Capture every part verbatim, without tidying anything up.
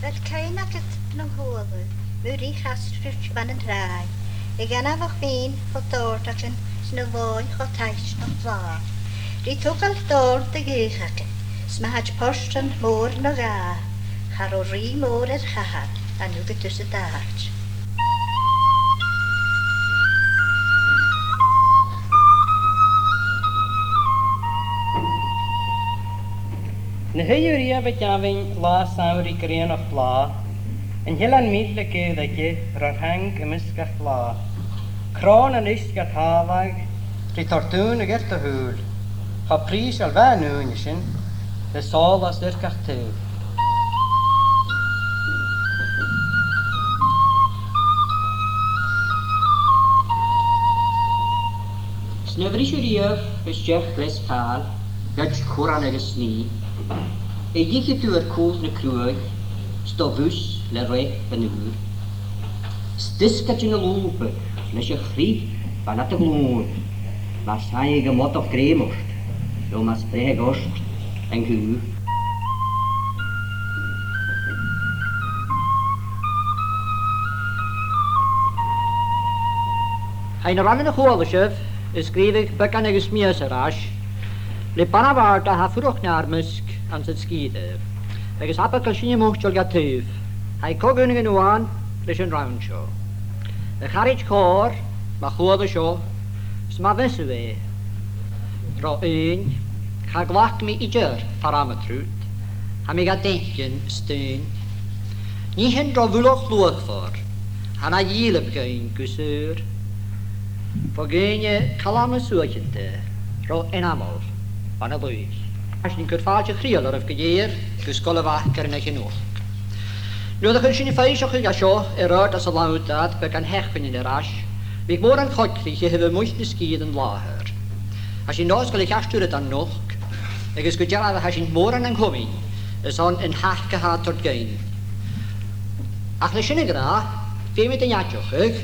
Bheil cuimhne agad, a Dhonnchaidh, mu rìgh Chaisligeach Bhun an Tràigh, a' ghainmheach bhinn fo dhòrtaichean 's na lòin cho taiceil 's cho blàth? Ri togail dòrn de dh'aoigheagan, 's ma thàinig port mòr no dhà, cha robh rìgh mòr air chathair an tugadh thusa d' àite. Na h-uile riamh a gheibhinn latha samhraidh grianach blàth, an t-eilean mìorbhaileach aige ro thrang am measg gach blàth. Crònan uisge a' tàladh, ri toirt dùnadh air do shùil, cho prìseil bha an ùine sin, le sòlas air gach taobh. 'S na bhris thu riamh a-steach leis càil, ghoid curran agus snìth, a dh'ithe tu air cùl na cruaidh, 's do bhus le rèip an ùir. 'S diosgaid na lùbadh leis a' chrith bha nad ghlùin, mas aithne dhomh bodach grèim ort, no mas breithneag ort an cù. Tha na rannan a chuala sibh a sgrìobhadh beagan agus mìos air ais, le bana-bhàrd a tha a' fuireach nar measg anns an sgìre, agus abair gu bheil sinne moiteil dha taobh, tha i co-dhùnadh an uain leis an rann seo. A charaid chòir, ma chuala sibh, 's ma mheasadh e, ro aon, cha ghlac mi idir far am a trud, tha mi gad fhaicinn 's d' aon. Nithean ro mhullach luachmhor, tha na dhìleab againn gu saor. Fo dhaoine calma suaicheanta, ro ainmeil, bana-laogh. Tha sinn a' cur fàilte chridheil oirbh gu lèir gu Sgoil a' Bhac air an Each a-nochd. Nuair a chuir sinn foillseachadh an seo air adhart anns an Lanntair beagan sheachdainean air ais, bhiodh mòran coigridh a thaobh a-muigh na sgìre an làthair. Tha sinn an dòchas gu bheil a' cheart uiread a-nochd, agus gu dearbh tha sinn mòran an comain airson an t-airgid a tha a' toirt dhuinn. Ach le sin ag ràdh, feumaidh mi aideachadh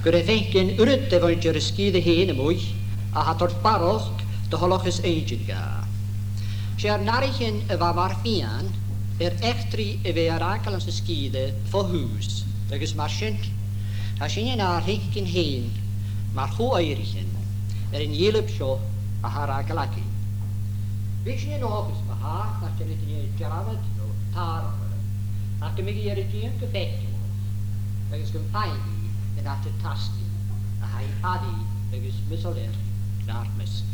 gur e faicinn uiread de mhuinntir na sgìre fhèin a-muigh a tha a' toirt barrachd do thoileachas inntinn dha. 'S e ar n-athraichean a bha mar mhiann air eachdraidh a bhith air fhàgail anns an sgìre fo thùs, agus mar sin, tha sinne nar n-inntinn fhèin mar cho-oighreachdan air an dìleab seo a tha air fhàgail againn. Bidh sinn an dòchas ma-thà nach dèan duine dearmad no tàrladh, ach gum bi i air a dìon gu faiceallach, agus gum faigh i an àite tasgaidh a tha i airidh agus measail air nar measg.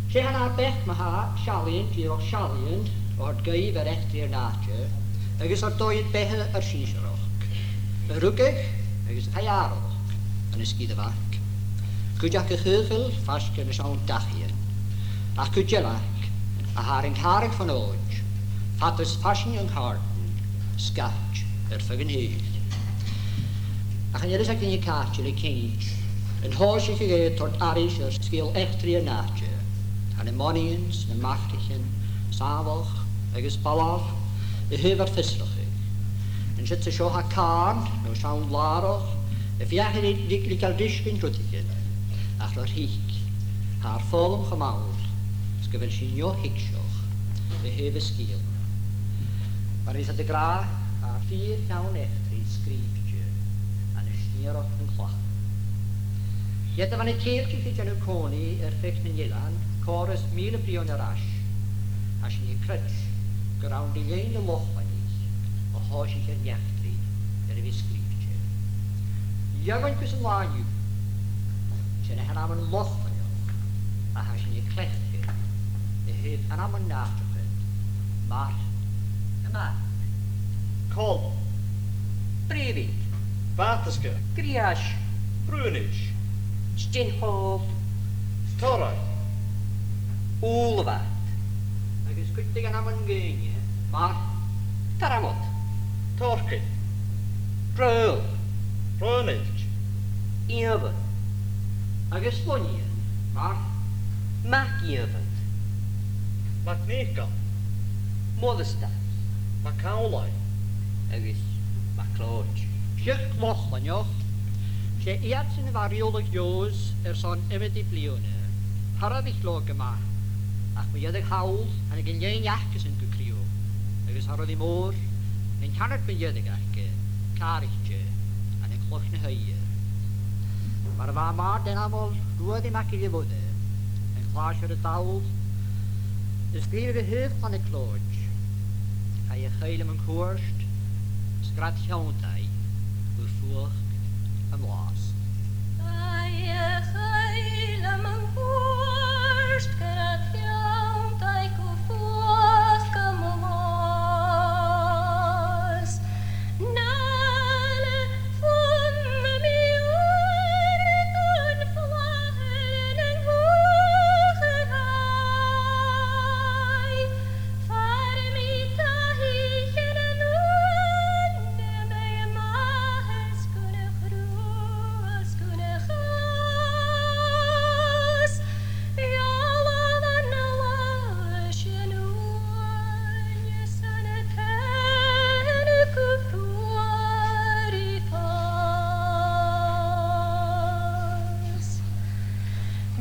'S e tha nar beachd ma-thà seallaidhean, dìreach seallaidhean, a thoirt dhuibh air eachdraidh an àite, agus air dòighean beatha ar sinnsearachd, a rugadh agus a chaidh àrach ann an Sgìre a' Bhac. Cuid aca a chaochail faisg air na seann dachaighean, ach cuid eile a tha air an càradh fon fhòid, fad is farsaing an càrdain, sgait air feadh an t-saoghail. Ach chan eil fhios aig duine càite le cinnt an tòisich e a' toirt aithris air sgeul eachdraidh an àite, tha na monaidhean 's na machraichean, sàmhach agus balbh, a thaobh ar fiosrachadh. An siud 's an seo tha càrn no seann làrach a' feuchainn ri, ri, ri gheall ris gun rudeigin, ach ro thric, tha ar foghlam cho mall 's gu bheil sinn neo-thuigseach a thaobh an sgeul. Mar a bhios iad ag ràdh, tha ar fìor cheann eachdraidh sgrìobhte ann an sìorraidheachd nan clachan. Ged a bha na Ceiltich a' dèanamh còmhnaidh air feadh nan eilean còrr is mìle bliadhna air ais, tha sinn a' creids gur ann ri linn na Lochlannaich a thòisich an eachdraidh air a bhith sgrìobhte. Dh'fhaodadh gus an là an-diugh, 's e na h-ainmean Lochlannach a tha sinn a' cleachdadh a thaobh ainmean àiteachan mar Cnoc, Col, Brèibhinn, Bàtasga, Griais, Bruanais, Stèan Chòil, Torraig, Ùlfhad, agus cuid de dh'ainmean dhaoine mar Tormod, Torcail, Raoil, Rònailt, Ìomhain, agus sloinnidhean mar Mac Ìomhain, Mac Niocail, Moireasdan, Mac Amhlaigh agus MacLeòid. Siorc Lochlannach, 's e iadsan a bha a' riaghladh leotha airson iomadach bliadhna. Cha robh i cho math, ach mu dheireadh thall thàinig an linn acasan gu crìoch, agus cha robh i mòr An ceannard mu dheireadh aige, Càiriste, ann an Cloich na h-Aoidh. Mar a bha am bàrd ainmeil Ruairidh MacGilleMhoire, an clàrsair a' dol, a sgrìobh e a thaobh Chlann 'ic Leòid: Tha e a' caoileadh mun cuairt, 's gu robh iad a' tionndadh gu fuachd am blàths. Tha e a' caoileadh mun cuairt, 's gu robh iad a' tionndadh gu fuachd am blàths. Nall fon a' mhìr gun flaithean an uachdair. Far am bi taighean an uain, nam maitheas gun a' chruas, gun a' chas. Ealaman na làithean uain, 's ann a tàinig gu buaireadh fàs.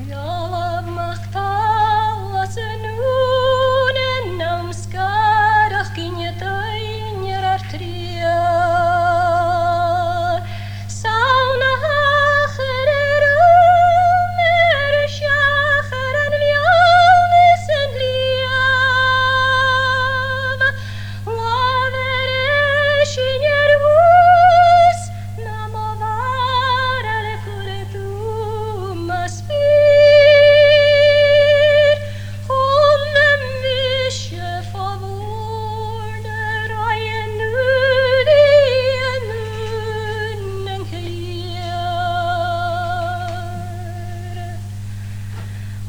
Ealaman mac Talla san ùine, nam sgaradh ginneadain air ar triall. 'S ann a thachair e rium air seachran leann is an liamh. Làmh air eisinear thus, nam bharail gun cuir thu mo spìor. Chum mise fo bhùrn a' roinn an ùine an ùine an cliabh.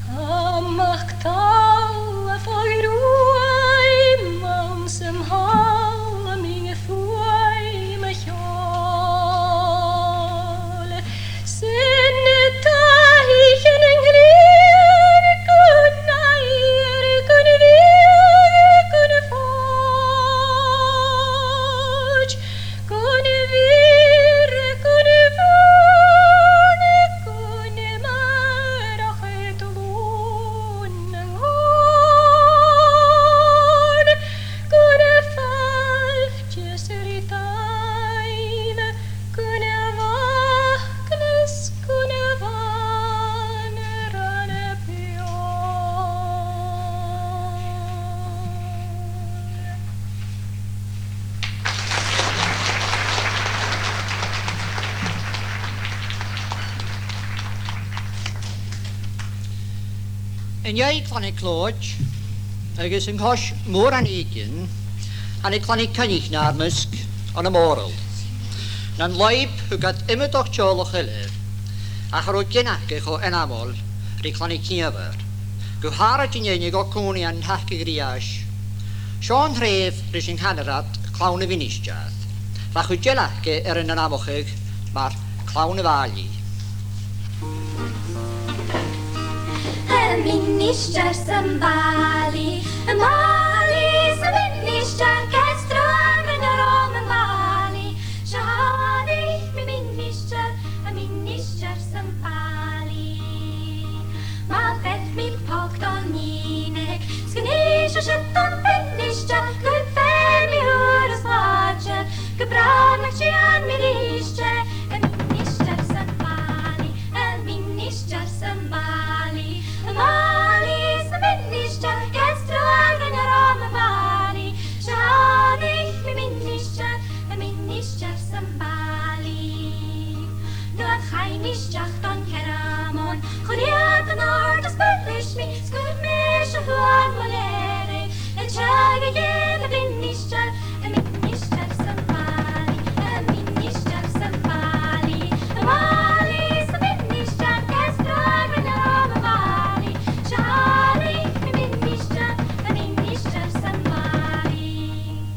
Tha mac Talla fo ghruaim anns an talla, mi a' fuaim a cheòl. Sin na taighean an cliabh gun aighear, gun bhiadh, gun fòid. Gun a' mhìr, gun a' bhùrn, gun a' mhàireach, a' dlùth nan gòrn, gun a' phailteas ri taighean, gun a' mhacnas, gun a' bhànar ann am beul. An dèidh Clann 'ic Leòid, agus an cois mòr an èiginn, thàinig Clann 'ic Coinnich nar measg ann am Mòrail. Nan lùib thug iad iomadach teaghlach eile, ach cha robh gin aca cho ainmeil ri Clann 'ic Ìomhair, gu h-àraid an fhine gu còmhnaidh an taca gu Rìgh Aais. Seo an treubh ris an canar iad Clann a' Mhinisteir. Bha a' chuid eile aca air an ainmeachadh mar Clann a' Bhàillidh. A' mhinistear sam bàillidh, a' bhàillidh sam ministear, ged 's truaghan a robh am bàillidh, 's thàinig mi ministear, a' mhinistear sam bàillidh. Ma bheir mi poc don nighean, 's gun innis e sin don mhinistear, gum feum mi uair as làidir, gu bràth nach dèan mi ris e, a' mhinistear sam bàillidh, a' mhinistear sam bàillidh, a' bhàillidh sam ministear, ged 's truaghan a robh am bàillidh, 's thàinig mi ministear, a' mhinistear sam bàillidh. Nuair chaidh mi a-steach don Chearmon, chuir iad an òrd is b' fheàrr leis mi, 's chuir mise thuas mo lèirigh, a' teagasg a' mhinisteir, a' mhinisteir sam bàillidh, a' mhinisteir sam bàillidh, a' bhàillidh sam ministeir, ged 's truaghan a robh am bàillidh, 's thàinig mi ministear, a' mhinisteir sam bàillidh.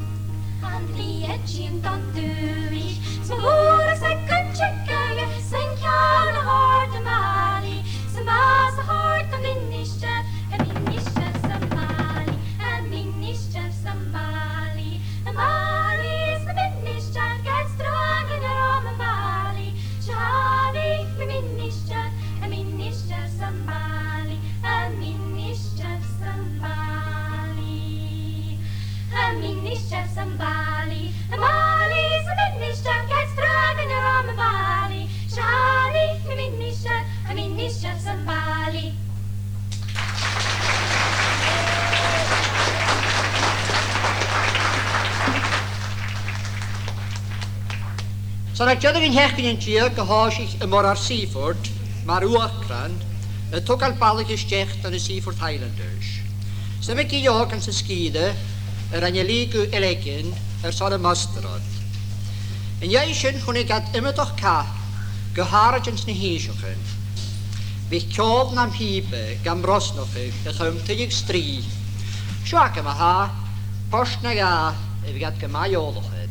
An t-slighe a' tighinn don dùthaich, 's mo bhùrachd aig an tigeadh, 's an ceann a thoirt am bàillidh, 's am bàs a thoirt don mhinistear, a' mhinistear sam bàillidh, a' mhinistear sam bàillidh, a' bhàillidh sam ministear, ged 's truaghan a robh am bàillidh, 's thàinig mi ministear, a' mhinistear sam bàillidh, a' mhinistear sam bàillidh, a' mhinistear sam bàillidh. 'S ann aig deireadh an t-seachdain deug a thòisich am Morar Seaforth mar uachdar a' togail balaich a-steach dha na Seaforth Highlanders. 'S iomadh gille òg anns an sgìre a rinn a lìogadh air eigean airson am mustaran. An dèidh sin chunnaic iad iomadach cath gu h-àraid anns na h-Innseachan. Bha ceòl nam pìoba gam brosnachadh a chum tuilleadh strì. Seo agam a-tha port no dhà a bhiodh iad gu math eòlach air.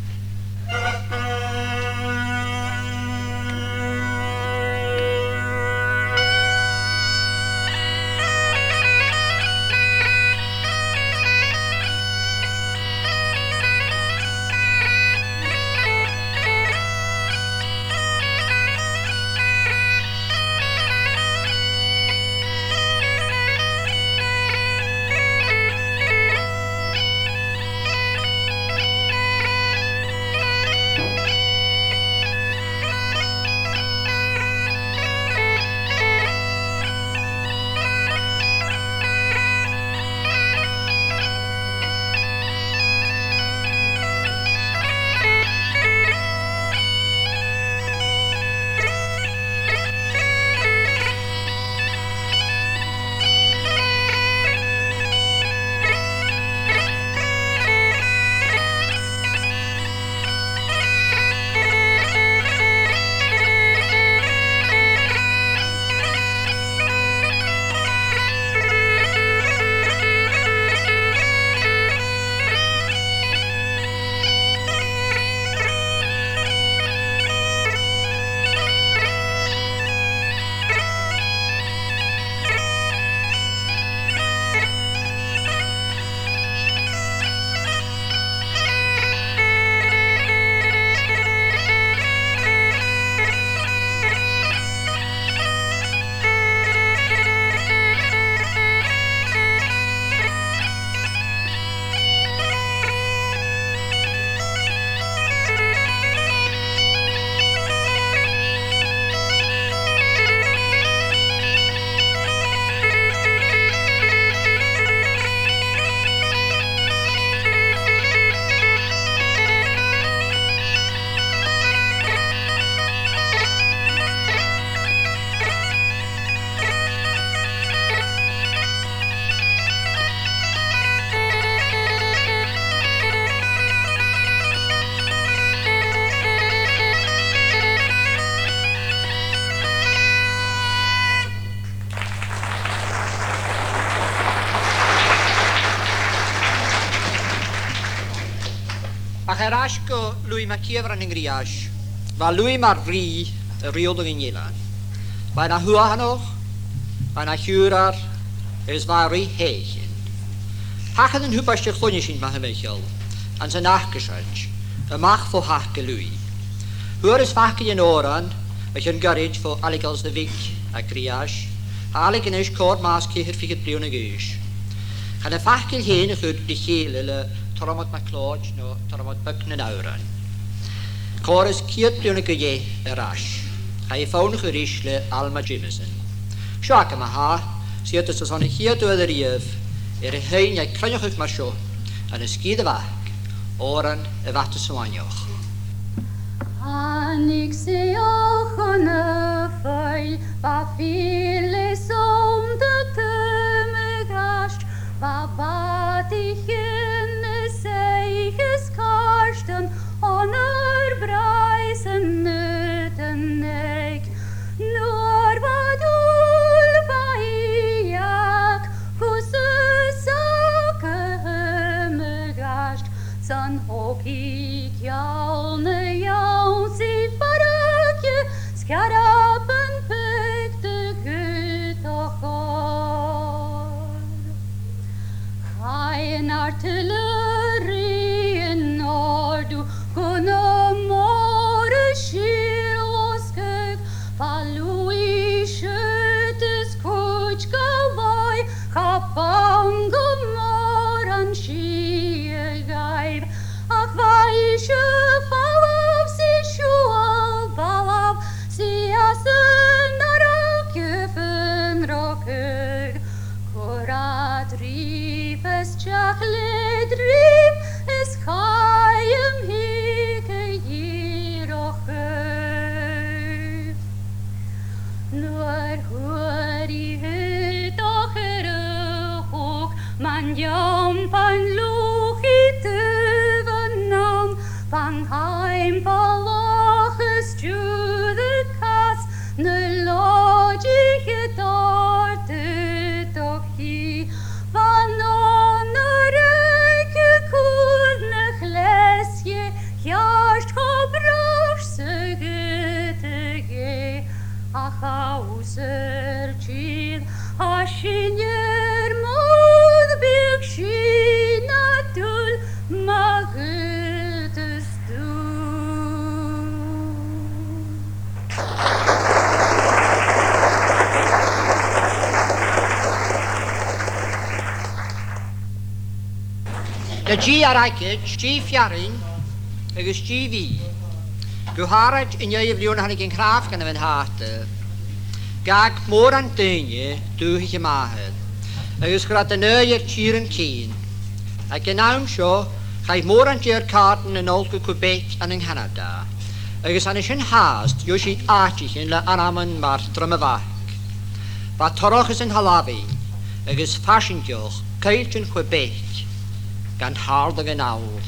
Ach air ais gu Louis MacÌomhair an Griais, bha Louis mar rìgh a' riaghladh an eilein. Bha e na shuaitheanach, bha e na shiùrar, agus bha e ri fhèin. Thachair an tubaist a chluinneas sinn mu thimcheall anns an Acasaint, a-mach fo thaca Louis. Fhuair is faca an t-òran a chionn ghoirid fo Ailig Ailsa Bhig à Griais, tha Ailig a-nis còrr math is ceithir fichead bliadhna a dh'aois. Chan e facal fhèin a chuir ri chèile le Tormod MacLeòid no Tormod Beag nan Òran. Còrr is ceud bliadhna gu leth air ais, chaidh a fonnachadh ris le Alma Jamieson. Seo agam a-tha, 's iad as an ceud uair a-riamh air a thighinn a' cruinneachadh mar seo ann an Sgìre a' Bhac, òran a' Bhàta Smaoineach. Thàinig seo chun a' phuill, bha fìdhle is ùmhla a' tuiteam a-steach, bha bàtaichean is eich is cairtean on ar bràighean san aodann aig. Nuair bha dùil bha i a' coiseachd gu h-iomagairt, 's ann thog i geall na ionnsaigh farraige, sgearban beag de ghuth a chòir. Chaidh an àrd-fhilidh an òrdugh gu na mòran sìor losgadh, bha Louis siud is cuid dha làimh, cha b' ann gu mòran sìth a ghabh, ach bha ise a' falbh 's i a' siubhal balbh, 's i às an fharraige fionn-rochdadh. Cuiridh drìob a-steach le drìob is chaidh am pìc a dhìreadh. Bha an t-àm fo loch is tiugh a' cas, na lòidich a' dòrtadh do chì. Bha an fhonn a' ruith cur na chleas dheth, cheart cho brosnachail 's a ghabhadh e. Ach a dh'fhàs air tìr, tha sinn air mòr bheag sin a' dol ma dh'fhaodas tu. Na dìth airgid, dìth fearainn agus dìth bhìdh. Gu h-àraid an dèidh a' bhliadhna a thàinig an cnàmh gun a' bhun-àite, dh'fhàg mòran daoine dùthaich a màthar, agus chuir iad an aghaidh air tìr an cinn. Aig an àm seo, chaidh mòran de ar càirdean a-null gu Quebec ann an Canada, agus ann an sin fhathast gheibh sibh àiteachan le ainmean mar Druim a' Bhac. Bha torrachas an t-sealbhain agus farsaingeachd coilltean Quebec gan tàladh a-null.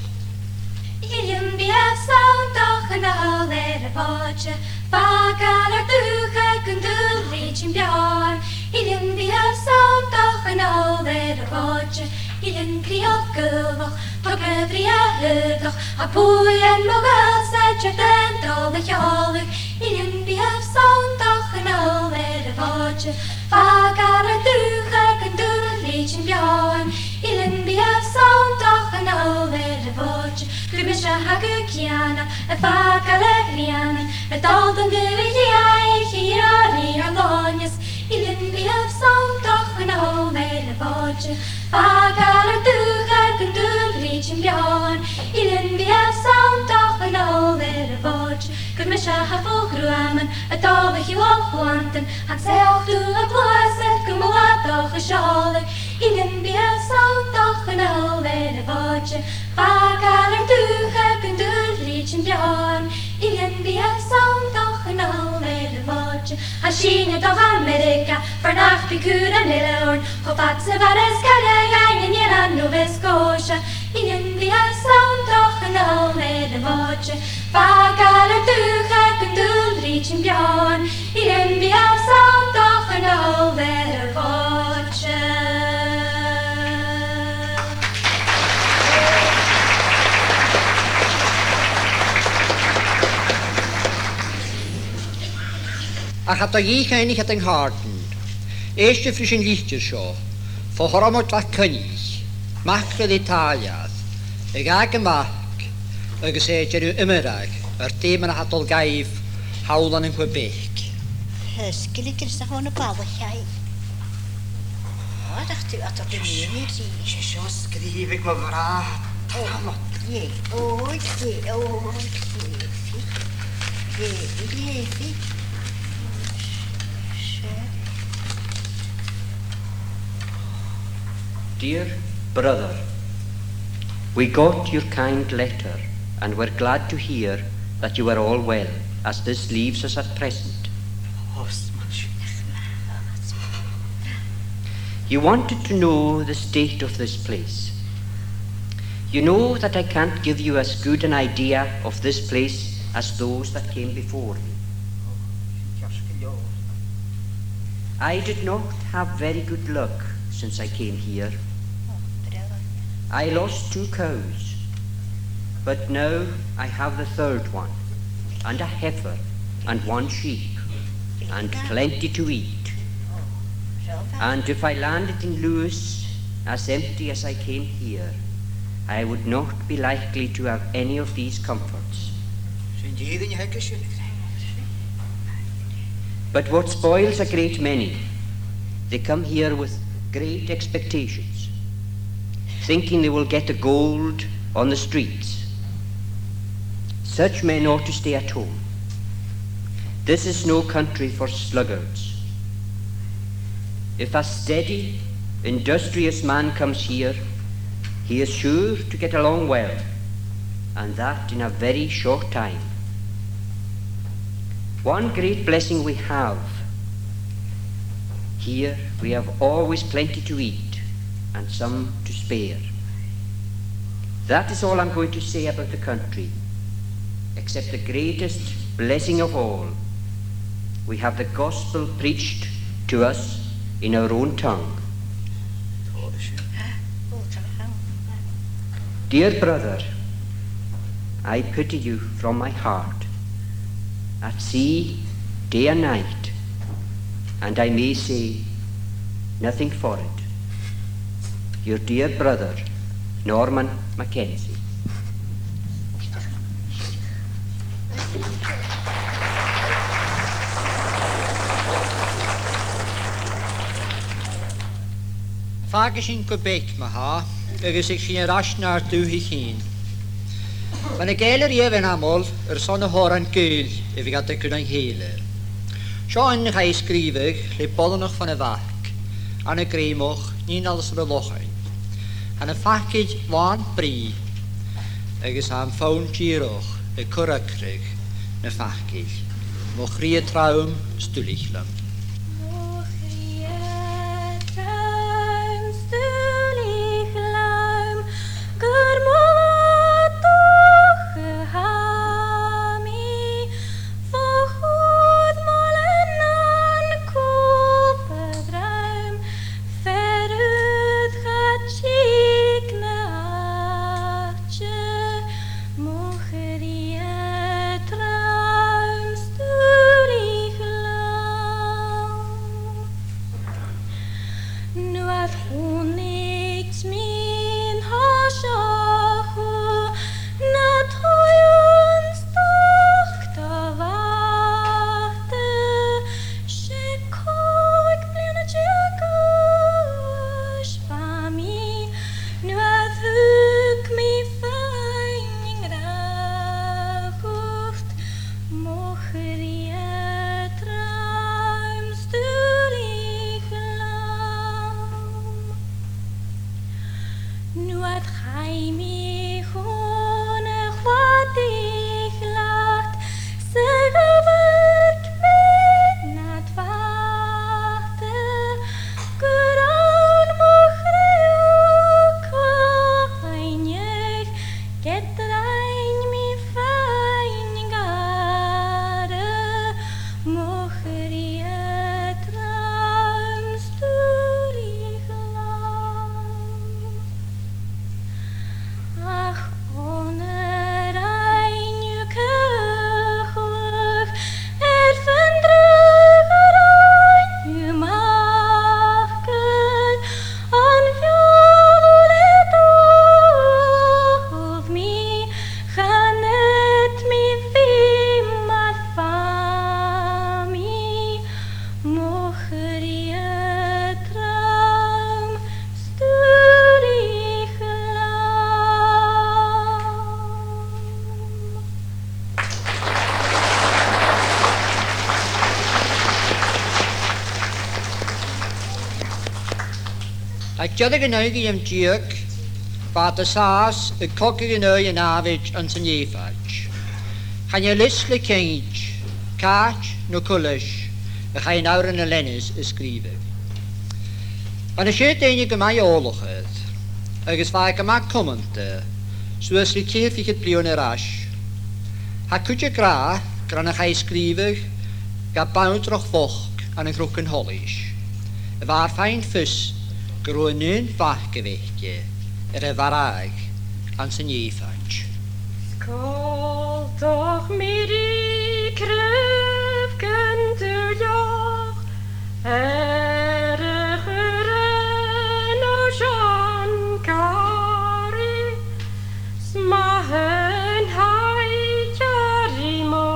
Uilleam beag sanntach a-null air a' bhòidse, fàgail ar dùthcha gun dùil ri tighinn beò ann. Uilleam beag sanntach a-null air a' bhòidse, uilleam creutaireach, tog a' bhriathar, a bhuaidh air mo ghaol-sa, tha e a' dol a sheòladh. Uilleam beag sanntach a-null air a' bhòidse, fàgail ar dùthcha gun dùil ri tighinn beò ann. Uilleam beag sanntach a-null air a' bhòidse, gu mise tha gu ceangal, a' fàgail a' ghrianaich, a' dol dhan dubh a dh'fheuch a dh'iarraidh ar lòin-sa. Uilleam beag sanntach a-null air a' bhòidse, fàgail ar dùthcha gun dùil ri tighinn beò ann. Uilleam beag sanntach a-null air a' bhòidse, gu mise tha fo ghruaman, a' dol a shiubhal chluantan, tha an saoghal a' gluasad gu muladach a' seòladh. Uilleam beag sanntach a-null air a' bhòidse, fàgail ar dùthcha gun dùil ri tighinn beò ann. Uilleam beag sanntach a-null air a' bhòidse, tha sinn a' dol gu Ameireagaidh, far nach bi cùram eile oirnn, cho fad 's a bheil sgaradh againn an Eilein Nova Scotia. Uilleam beag sanntach a-null air a' bhòidse, fàgail ar dùthcha gun dùil ri tighinn beò ann. Uilleam beag sanntach a-null air a' bhòidse. Ach cha do dhìochuimhnich iad an càirdean. Èistibh ris an litir seo, fo Thormod MacCoinnich, mac Ruairidh Tàilleir, a dh'fhàg am mac agus e a' dèanamh iomradh air dè mar a tha dol dhaibh thall ann an Quebec. Sgilean gu h-àraidh a' bhalaich. Ach tu, a tha tu mìnich. 'S e seo sgrìobhadh mo bhràthar. Tha mo... Yay. Oh, yay. Oh, yay. Yay, yay. Dear brother, we got your kind letter and were glad to hear that you were all well, as this leaves us at present. You wanted to know the state of this place. You know that I can't give you as good an idea of this place as those that came before me. I did not have very good luck since I came here. I lost two cows, but now I have the third one, and a heifer, and one sheep, and plenty to eat. And if I landed in Lewis as empty as I came here, I would not be likely to have any of these comforts. But what spoils a great many, they come here with great expectations, thinking they will get the gold on the streets. Such men ought to stay at home. This is no country for sluggards. If a steady, industrious man comes here, he is sure to get along well, and that in a very short time. One great blessing we have. Here we have always plenty to eat and some to spare. That is all I'm going to say about the country. Except the greatest blessing of all, we have the gospel preached to us in our own tongue. Dear brother, I pity you from my heart. At sea, day and night, and I may say nothing for it. Your dear brother, Norman Mackenzie. Fàgaidh sinn Quebec ma-thà, agus thèid sinn air ais nar dùthaich fhìn. Bha na Gàidheil a-riamh ainmeil airson an t-òrain gaoil a bhiodh iad a' cur ri chèile. Seo aon a chaidh sgrìobhadh le boireannach fon a' Bhac, Anna Greumach, nighean Alasdair a' Lochain. Tha na faclan làn brìgh, agus tha am fonn dìreach a' cur eagal air na faclan. Mo chridhe trom 's duilich leam. Mo chridhe trom 's duilich leam, gur moladh dòcha tha mi, fo chomhair mo leannan cùbaid trom, fear ud cha tig na àite, mo chridhe trom 's duilich leam. Nuair chunnaic mi an toiseach thu, na tuinn stoc do bhàta, 's e còig bliadhna deug a bha mi, nuair thug mi fhèin an-dràsta, mo chridhe trom 's duilich leam. Nuair chaidh mi chun a' chladaich leat, 's a dh'amhairc mi nad bhàta, gur ann mo chridhe cloinne, ged rinn mi fhèin gàire, mo chridhe trom 's duilich leam. Ach on a rinn thu caochladh air fon drùdhadh a rinn thu m' fhacal, an feòil thu le d' fhuachall mi, chan fhaod mi bhith mar fhear mi, mo chridhe trom 's duilich leam. Aig deireadh an naoidheamh deug, bha iad an sàs a' cogadh an aghaidh an nàmhaid anns an Èiphad. Chan eil fhios le cinnt càit no cò leis a chaidh an òran a leanas a sgrìobhadh. Bha na Seudainnean gu math eòlach air, agus bha e gu math cumanta suas ri ceithir fichead bliadhna air ais. Tha cuid ag ràdh gur ann a chaidh a sgrìobhadh dha banntrach bhochd ann an Cnoc an t-Sholais, a bha air faighinn fios gun robh an aon mhac a bh' aige air a mharbhadh anns an Èiphad. Sgoltach mi ri craobh gun duilleach air a chur an uair sin càraidh, 's mathaid tha i ceàrr ri mo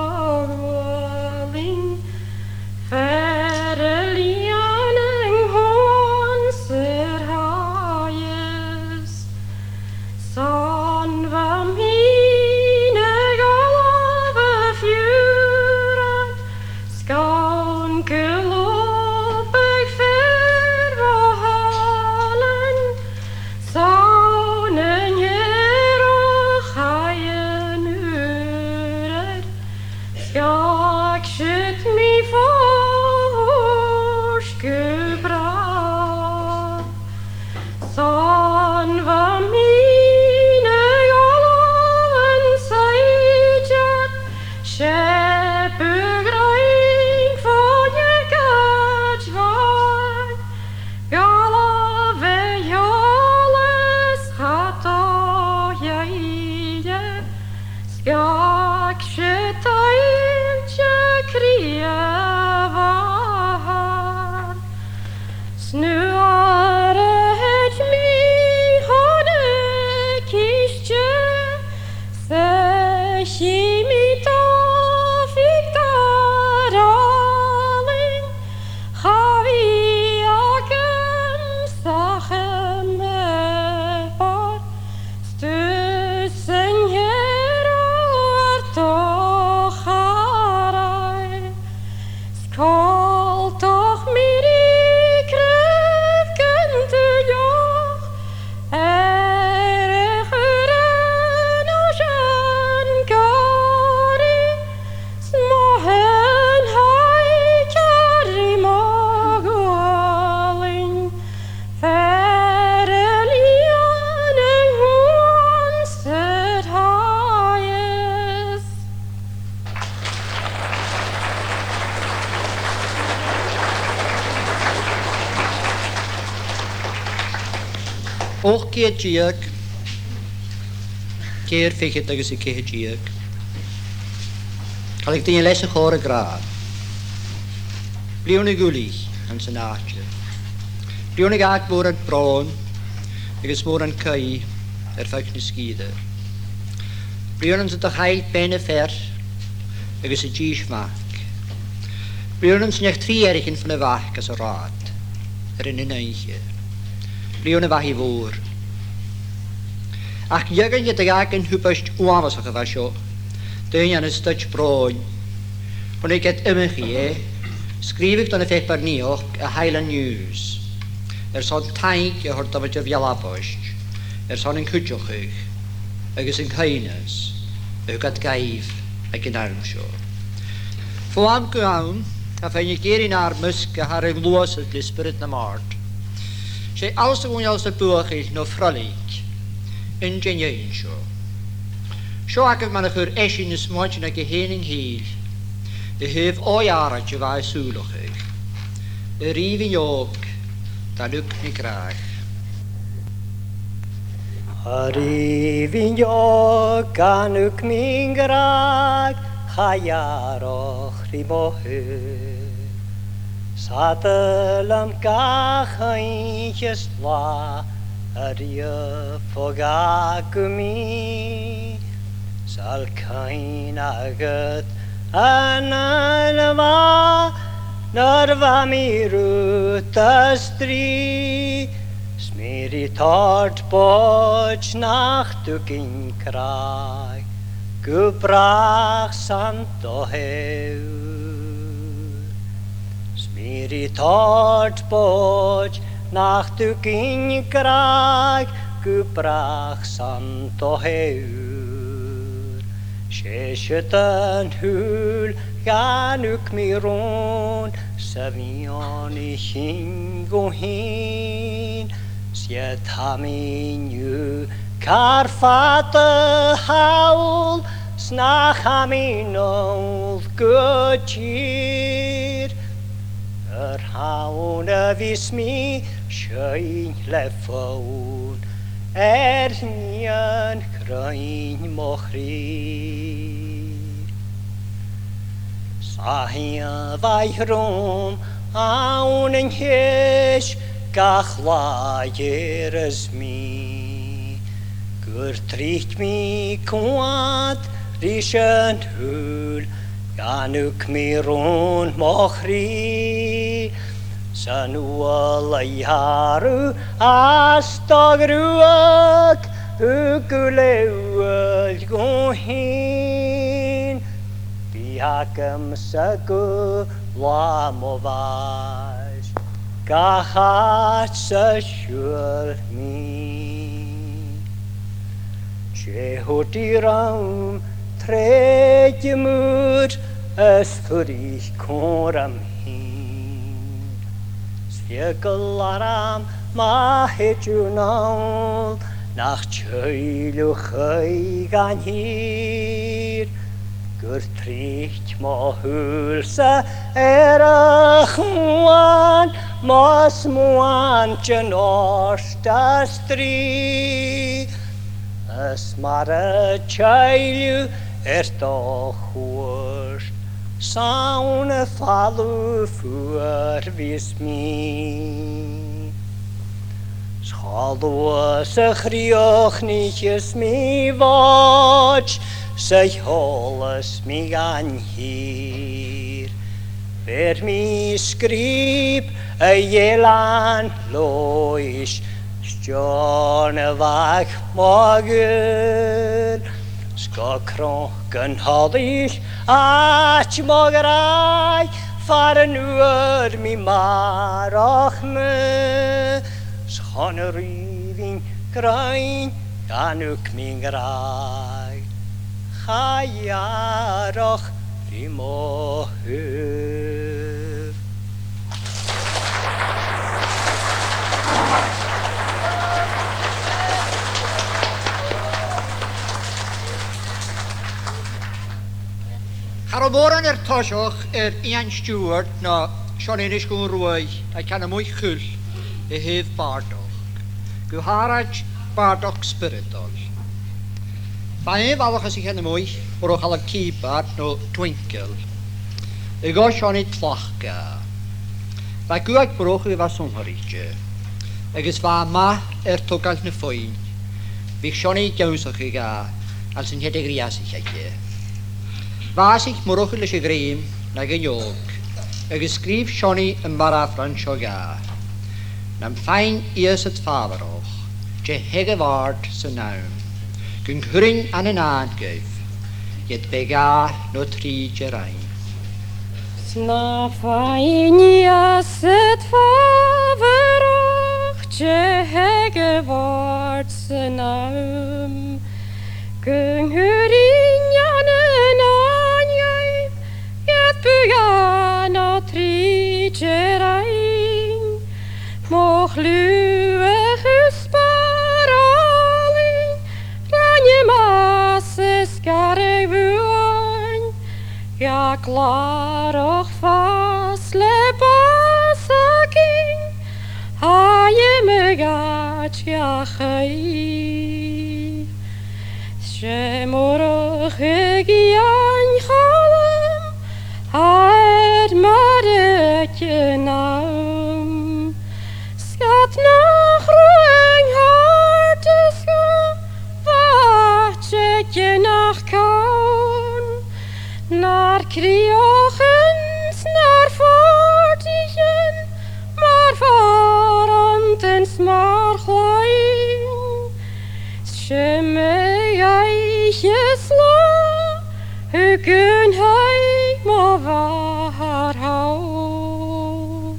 ghualainn, fear a lìon an cuan 's air thàias. 'S ann bha mi na ghabh a Chì mi do bhith gu àlainn, cha bhi agam 's ach am pàipear, 's tusa an t-earball do charaid. 'S coltach mi ri craobh gun duilleach, air a chur an oisean goirid, 's mo thaigh-càr ri mo ghualainn, fear a lìon an cuan 's an t-sàigheas. Ochd ceud deug, ceithir fichead agus a ceithir deug. Thàinig daoine leis a' chòrr ag ràdh: Bliadhna Dhuibh anns an àite. Bliadhna a dh'fhàg mòran bròn agus mòran caoidh air feadh na sgìre. Bliadhna anns an do chaill bean a fear agus a dithis mhac. Bliadhna anns an deach trì eathraichean bhon a' Bhac às an rathad air an aon oidhche. Bliadhna mhath mhòr. Ach dh'fhaodadh iad a dh'fhàgail thubaist uabhasach a bha seo, daoine ann an staid bhròin. Chunnaic iad iomchaidh e, sgrìobhadh don a' phàipear-naidheachd a' Highland News, airson taing a thoirt do Mhaighdear Bhealaboist, airson an cuideachaidh agus an coibhneas a thug iad dhaibh aig an àm seo. Bho àm gu àm, tha feadhainn ag èirigh nar measg a tha air a ghluasad le spiorad nam àird. 'S e Alasdair Dhòmhnaill Alasdair Buachaille no Froilig an t-ainm a th' air seo. Seo agaibh mar a chuir esan na smuaintean aige fhèin an cèill, a thaobh òigh àraid a bha e a' sùileachadh. A Rìgh Mhic Leòid, gan ug na gràdh. A Rìgh Mhic Leòid, gan ug mi an gràdh, cha ghearr ochd ri mo thaobh. 'S fhada leam gach oidhche 's latha a-riamh fo dhà gu mi. 'S toil cuimhne agad an àm a bha, nuair a bha mi rud a strì, 's mi ri toirt bòid nach tugainn gràdh gu bràth san do thaobh. 'S mi ri toirt bòid nach tugainn gràdh gu bràth san do thaobh. 'S e siud an t-sùil dhan ug mi rùn sa mheadhan-chinn dhomh fhìn. 'S ged tha mi an-diugh car fada thall, 's nach tha mi a' dol gu tìr, air thonn a bhios mi a' seinn le fonn air nighean chruinn mo chridhe. 'S a h-uile bhàidh throm ann an teis gach làithear is mi, gur tric mi coimhead ris an t-sùil dhan ug mi rùn mo chridhe. 'S an uair a ghearr thu às do ghruag thu gu lèir dhomh fhìn, bidh agamsa gu latha mo bhàis gach àite 's a shiubhail mi. 'S e thuirt i rium, trèig a-muigh is fuirich còmhla rium fhìn. 'S fhiach gu leòr ma thèid thu a-null, nach tèid thu a-chaoidh dhan tìr, gur tric mo shùil-sa air a' chuan, mo smuaintean ort a strì. Is mar a thèid thu air do chuairt, 's ann a' falbh fuar bhios mi. 'S cho luath 's a chrìochnaich mi bhòid, 'S a sheòlas mi dhan tìr, bheir mi sgrìob a dh'Eilean Leòdhais, 's Steòrnabhagh mo ghaol, 's gu cnoc an t-solas àit mo ghràidh, far an d' fhuair mi Màireach mi, 's chun a' Rìgh bhinn grinn, dh'fhanadh mi an gràdh, cha ghearrfadh ri mo thaobh. Cha robh mòran air toiseach air Iain Stiùbhart no Seonaidh Innis Dhùn Ruaidh a' ceann a-muigh a h-uile taobh bàrdachd, gu h-àraid bàrdachd spioradail. Bha aon bhalach às a' cheann a-muigh, Murchadh Alan Keypart no Twinkle, a ghabh Seonaidh tlachd dha. Bha guth aig Murchadh a bha sònraichte, agus bha e math air togail na fuinn. Bhiodh Seonaidh ag ionnsachadh dha anns an t-seada greis aige. Bhàsaich Murchadh leis a' ghreim na dhuine òg, agus sgrìobh Seonaidh am pàrafras seo dha: Nam faighin iasad fàbharach de theanga bhàrd san àm, gun cuirinn ann an àmhghar, ged b' e dhà no trì de rinn. 'S nam faighin iasad fàbharach de theanga bhàrd san àm, gun cuirinn ann an àmhghar, ged b' e dhà no trì de rinn. Mo chliù a chuspaireil, rinn e às an sgaradh bhuan, gach làrach fàs le bàs againn, tha e ma ghaid gach aoigh. 'S e Murchadh Iain Chaluim, tha e mar aig an àm, 's ged nach robh e an-àirde, 's gum b' àite aige nach cann, nar crìochan 's nar fàirdichean, mar phàrantan 's mar chloinn. 'S iomadh oidhche 's latha thug an taigh mo mhàthair thall.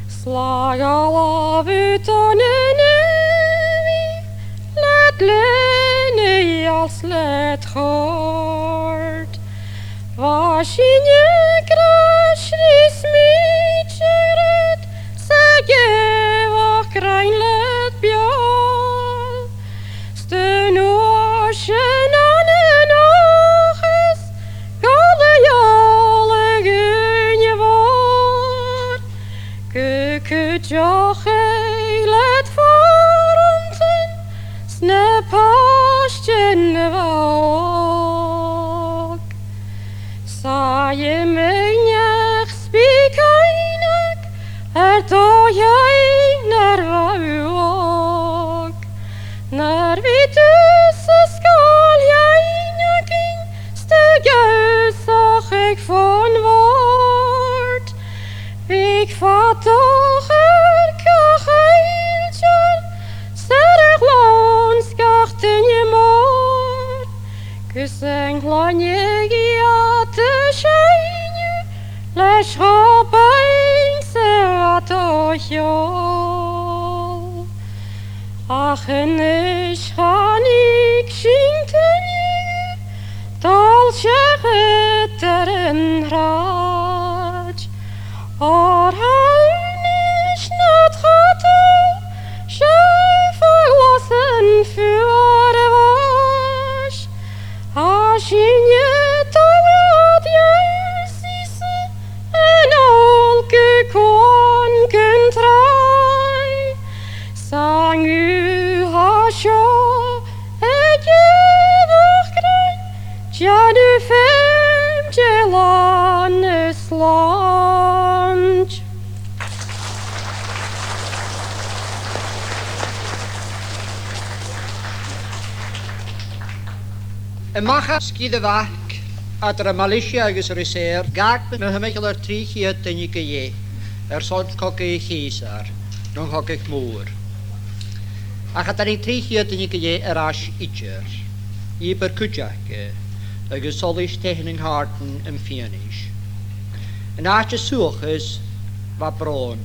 'S làmh-ghalbh a' dol nan èigheach, led lèine fhial 's led chòrd. Bha sinne greis ri smèid a' ghrod, 's a' gheamhradh grinn led beul. 'S dùin uair sin ann an dòchas, gul a dh'eòl a dhuine mhòr, gu cuideachadh led phàrantan 's na pàistean a bha òg. 'S e iomadh neach spìocaineach air do dheidhinn nuair a bha thu òg. Nuair bhiodh tu san sgoil fhèin againn, 's tu ag ionnsachadh fon bhòrd, bhiodh fadachd air gach ailtire 's air a' ghlùin 's gach duine mòr, gus an cluinneadh iad a' seinn thu leis cho binn 's a bha do cheòl. Ach a-nis chan fhaic sinn duine dol seachad air an t-sràid, oir tha a-nis nad chadal seo fo ghlas an fhuar a' bhàis. Tha sinne a' dol a dh'ionnsaigh-sa a-null gu Cuan gun Tràigh. 'S an guth a tha seo a' gheamhradh grinn, dèanamh feum de làn is slàinte. A-mach à sgìre a' Bhac, eadar a' Mhalaeisia agus an Ruisair, dh'fhàg mi timcheall air trì cheud duine gu leth airson cogadh Chèsair, no an cogadh mòr. Ach cha tàinig trì cheud duine gu leth air ais idir, dhìobair cuideachd, agus solais taighean an càirdean am fianais. An àite suathachais bha bròn,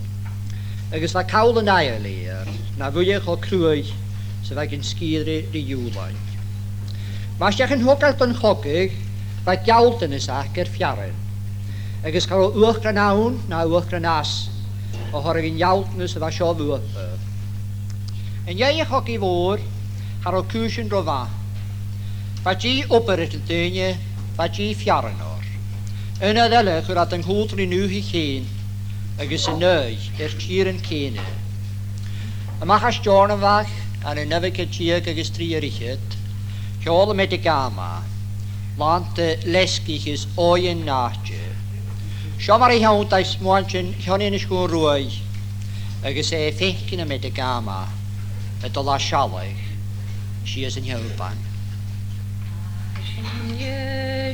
agus bha call an aingleir na bhuille cho cruaidh 's a bha aig an sgìre ri ghiùlain. Mas e a' chogadh don chogadh, bha gealltanas aca air fearann, agus cha robh uachdar ann na uachdar às a thoireadh an gealltanas a bha seo a bhuapa. An dèidh a' chogaidh mhòir, cha robh cùisean ro mhath. Bha dìth obair air na daoine, bha dìth fearainn orra. Aon uair eile chuir iad an cultar an dùthaich fhèin agus an aghaidh air tìrean cèin. A-mach à Steòrnabhagh ann an naoi ceud deug agus trì air fhichead, sheòl am Metagama, làn de leasgaich is òighean an àite. Seo mar a theann dha smuaintean Chionnaidh Innis Dhùn Ruaidh, agus e a' faicinn am Metagama a' dol à sealladh sìos an t-sealbhan.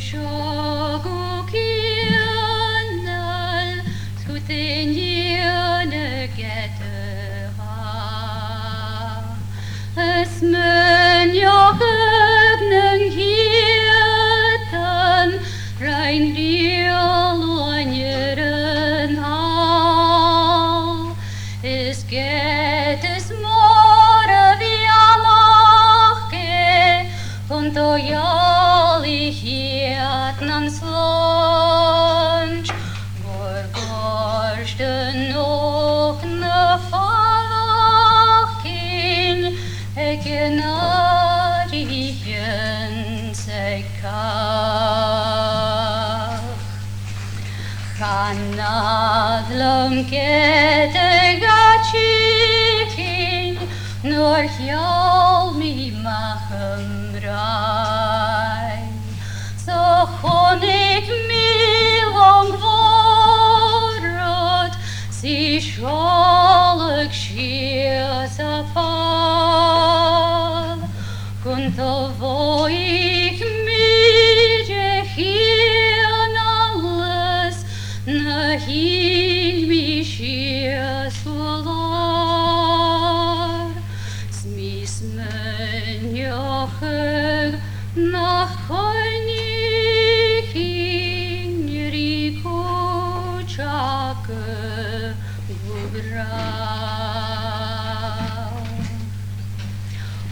Seo gu cianail, sgudain dìon a' geata. Is smaoineachadh nan ceudan rinn riaghladh an ear an t-sàl. Is geata is mòr a bhith a-mach e, gun do gheall i cheud nan slàinte. Gur goirt an òg na fàileadh cinn aig an àirigh anns a' chàch. Chan fhada leam geata a dh'fhaicinn nuair cheangail mi a-mach am bràigh. 'S chunnaic mi long mhòr rud 's i a' seòladh sìos a' phàl. Gun do mhothaich mi de chianalas na thill mi sìos gu làr. 'S mi a' smaoineachadh nach coinnich sinn ri cuideachadh gu bràth.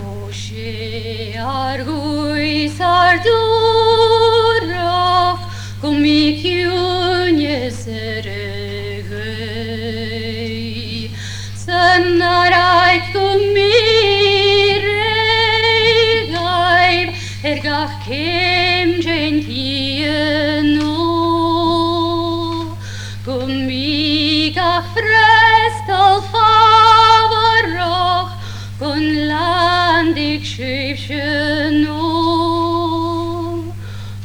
Ò, 's e ar guth 's ar dùrachd gum bi ciùineas air a ghaoith. 'S an àraid gum bi rèidh dhaibh air gach ceum den t-sìonadh. Gum bi gach freastal fàbharach gun landaig sibhse a-null.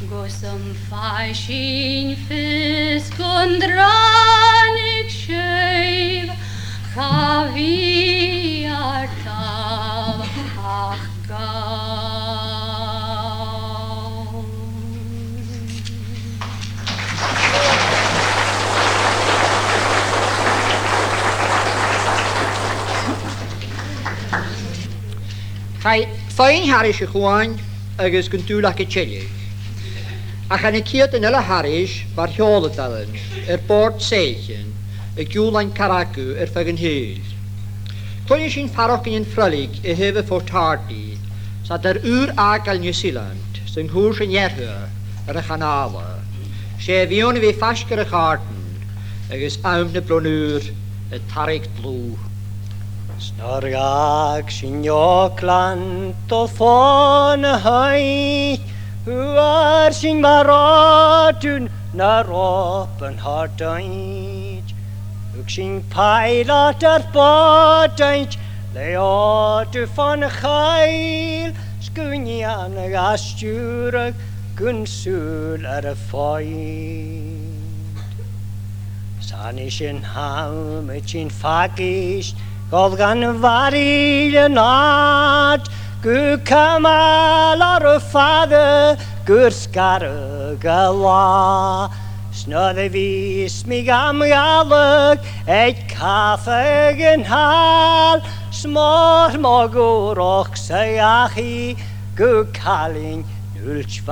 Gus am faigh sinn fios gun dràinig sibh, cha bhi ar dàimh ach gall. Chaidh feadhainn thairis a' chuain agus gun dùil aca tilleadh. Ach ann an ceudan eile thairis, mar sheòladair, air bòrd soithichean, a' giùlan Caracas air feadh an t-saoghail. Cluinnidh sinn faireachdainnean froilig a thaobh Fort Hardy, 's iad air ùr fhàgail New Zealand, 's an cùrsa an earrthaidh air a' chanála. 'S e a' mheadhan a bhith faisg air a' chàirdean, agus àm na Bliadhn' Ùir a' tarraing dlùth. 'S nuair a dh'fhàg sinn Auckland a' dol fon a' Fhaoillich, fhuair sinn mar àidean na ròpan thar doimhn. Thug sinn pàileat ar bàta le òrdugh fon a' choill, 's gun dèanadh e stiùireadh gun sùil air a' phuing. 'S ann an sin thàinig sinn faisg air, dhol dhan bharaille an àird, Gu camail oir fada gur sgaradh an là, 's nuair a bhios mi gam ghabhail aig cafaidh an t-saoghail, 's mòr mo dhùrachd-sa dhachaigh gu cailin Uillt-Mhàinis.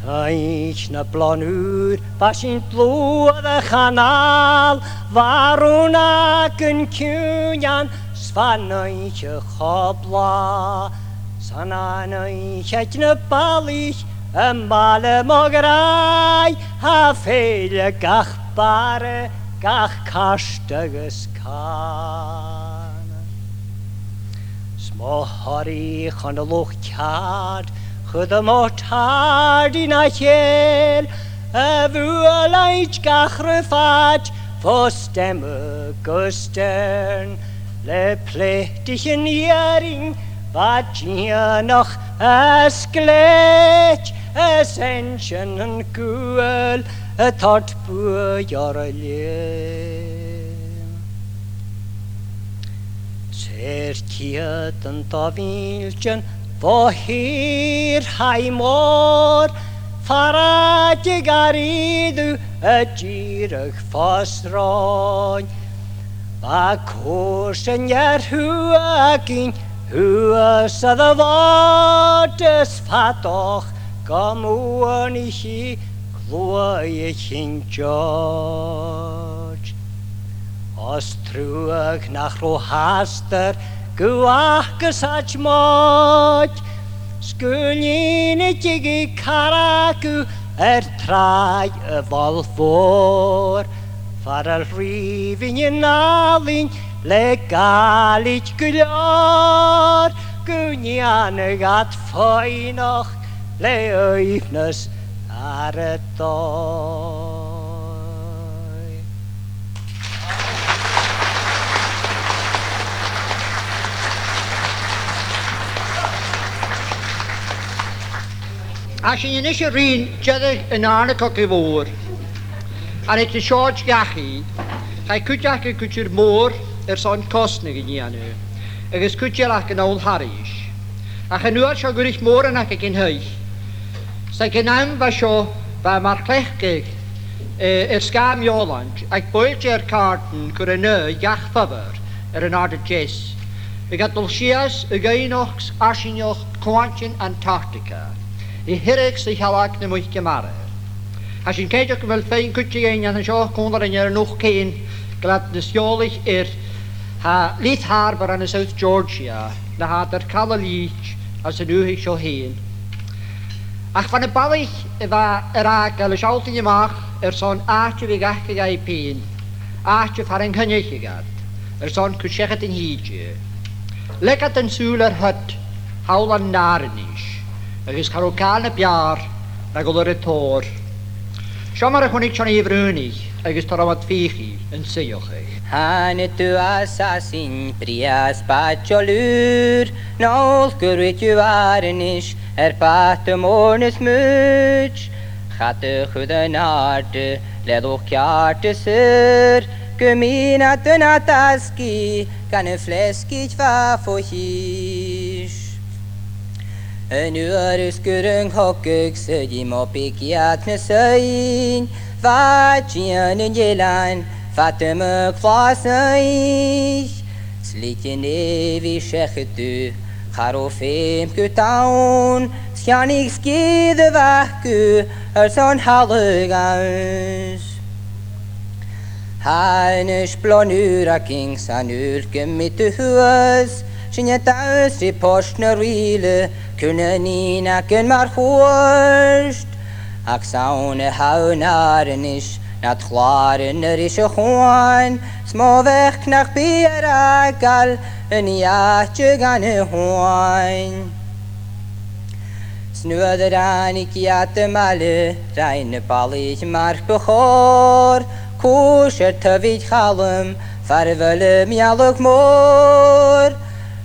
Saoidh na Blan Ùr, bha sinn dlùth air a' chanàl, bha rùnag an ciùinean 's bha an oidhche cho blàth. 'S ann an oidhche aig na balaich, am baile mo ghràidh, tha fèill air gach bara, gach cairt agus cànan. 'S mo thoraidh chun an luchd-ceàrr, chuir e mo tàirdean a chèile, a bhuail aig gach ri fàid, fo stem agus steirn, le pleiteachan iarainn, bha dìonach is gleac, is einnseanan guail a' toirt buaidh oirre leum. Treis ceud an do mhìltean bho thìr Thaigh Mòr, far an deigheadh riutha a' dìreadh fo sròn. Bha cùrsan eadar-thuath againn shuas air a' bhòrd is fadachd gum buannaich i Cluaidh a' Chinn Deòid. Os truagh nach robh astar gu acras aig Mòd, 's gu lèine dh'fhigheadh caracadh air tràigh a' Bhail Mhòir, far an reubhinn an àlainn le gàilig gu leòr, gun dèanadh iad faighneachd le aoibhneas air an dòigh. Tha sinn a-nis a' ruighinn deireadh an Dàrna Cogadh Mhòir. Ann an Diciadain, chaidh cuid aca gu tur mòr airson cosnadh a dhèanamh, agus cuid eile aca a-null thairis. Ach an uair seo dh'fhuirich mòran aca gun taigh. 'S aig an àm a bha seo, bha e mar chleachdadh, eh, air sgàth Mheòlain, aig buill-dè air càrdan gu robh an aghaidh gach foghar air an àrd-deas. Bhiodh iad a' dol sìos a dh'fhaighneachd airsinneach Cuaintean Antarctica, a' tighinn 's a' sealg na muice-mara. Tha sinn cinnteach gu bheil feadhainn cuid de dhaoine an seo còmhla rinn air an uchd fhèin, gu bheil iad nas eòlaiche air, tha Leith Harbour ann an South Georgia, na tha iad air call a lìbhrigeadh anns an dùthaich seo fhèin. Ach bha na balaich a bha air fhàgail a' sealltainn a-mach airson àite a bhiodh aca dhaibh fhèin, àite far an coinnicheadh iad airson cur-seachad an t-sìde. Leig iad an sùil air thoit thall an àrainnis, agus cha robh càil na b' fheàrr na dhol air an tòir. Seo mar a chunnaic Seonaidh Bhrùnaich agus Tormod Fìochaidh an suidheachadh. Thàinig tu à Sasainn, Breatainn 's Baile Ùr, 's ann gu ruige àrainnis air bàta mòr nas mùd. Cha do chuir an àirde le luchd-ceàrdas ùr, gum bithinn-sa nad asgaidh gun a' phleasgaich bha fo chìs. An uair as gun do chogadh 's a dh'fhalbh iad na soidhn, bha dìon an eilein fada mu chlàsaich. 'S leig an nèamh seachad thu, cha robh feum gu donn, 's cheannaich sgìre a' Bhac thu airson thalamh anns. Tha a-nis Blan Ùr againn 's ann uile gum bi thu shuas, sinn a' dannsa ri Port na Rìle, cùl nan nighean againn mar chuairt. Ach 's ann a tha an àrainnis nad chlàran a-rithist, a Chuan, 's mo bheachd nach bi air fhàgail an àite gun a h-uain. 'S nuair a ràinig iad am baile, rinn na balaich mar bu chòir, cùis air taobh Mhic Chaluim far a bheil am mealladh mòr.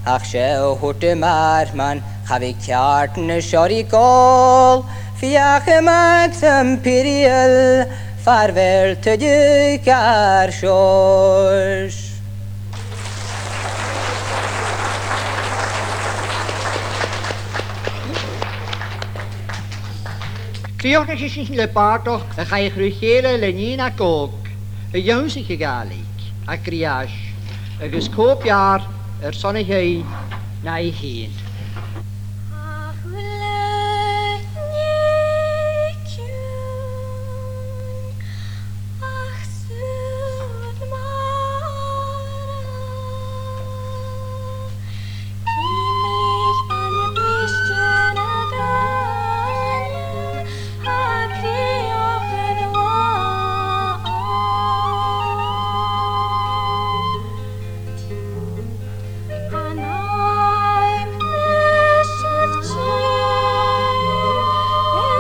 Ach seo a thuirt am Àrmann, cha bhi ceàrdan nas fheàrr ri gabhail, feuch am Max Imperial far a bheil tuilleadh gar seòrs. Crìochnaich sinn le bàrdachd a chaidh a chur ri chèile le nighean a' Ghobhaig, a dh'ionnsaich a' Ghàidhlig, a' Ghriais, agus cò b' fheàrr airson a sheinn na i fhèin. Ach uile nì ciùin, ach sùil mara. Gimlich bainne briste na Gàidhlig, a' crìoch an là. An aimsir teth,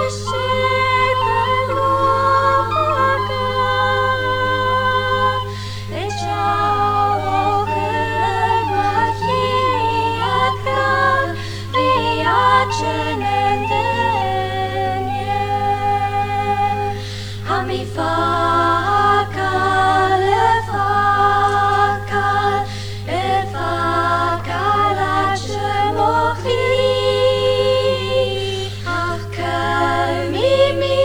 is e an làmh agam. Is e a' chiad càil a bhith a' dèanamh duine. Tha mi a' fàgail, a' fàgail, a' fàgail àite mo chridhe. Ach cuiridh mi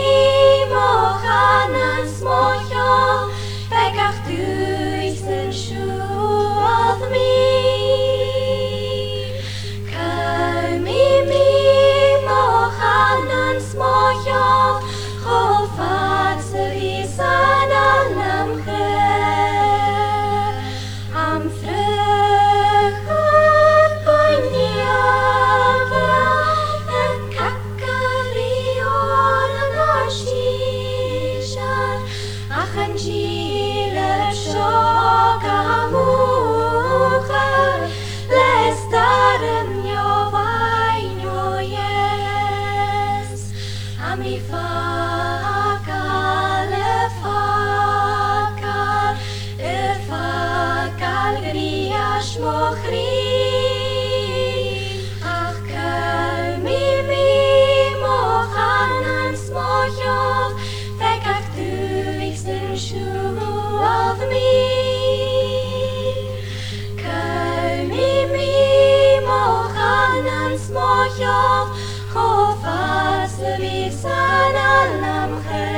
mo chànan 's mo cheòl, beag ach duilich san siubhal mi. Cuiridh mi mo chànan 's mo cheòl, cho fad 's a bhios ann an àm cheart. Am frithchair buinidh aige, a' cagair ri òran nar sìsear, ach an dìleab seo gam ùghadh, le staran neo-mhath neo-dheas. Tha mi a' fàgail, a' fàgail, a' fàgail Griais mo chridhe. Ach cuiridh mi mo chànan 's mo cheòl, beag ach duilich san siubhal mi. Cuiridh mi mo chànan 's mo cheòl, cho fad 's a bhios ann an àm cheart.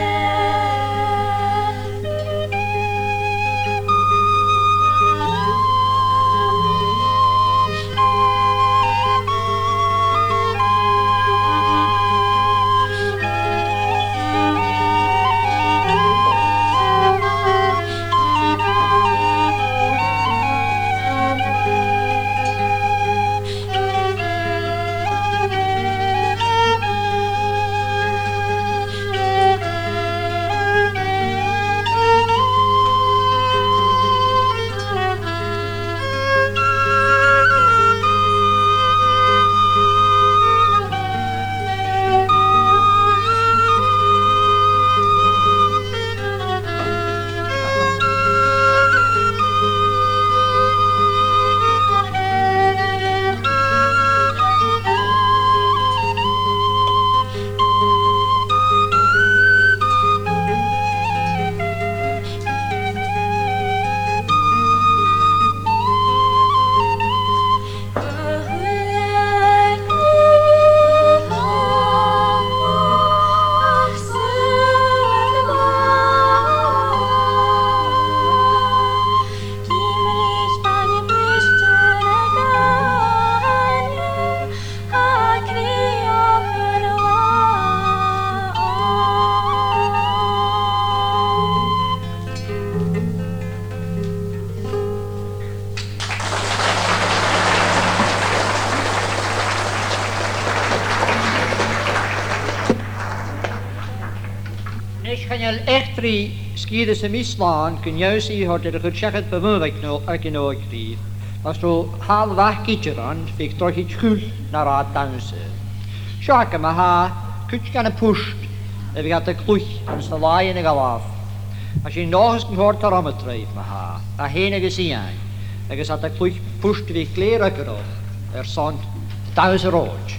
A-nis, chan eil eachdraidh sgìre sam bith slàn gun ionnsaigh a thoirt air a chur seachad bu mhotha aig an o-, aig an òigridh. Mas robh tàl mhath idir ann, bhiodh drochaid chuil na rathad dannsa. Seo agam ma-thà cuid dhen a' phort a bhiodh iad a' cluich anns na làithean a dh'fhalbh. Tha sinn an dòchas gun còrd tòrr rium an-dràsta ma-thà, e fhèin agus Iain, agus iad a' cluich port a bhiodh glè fhreagarrach airson dannsa reòite.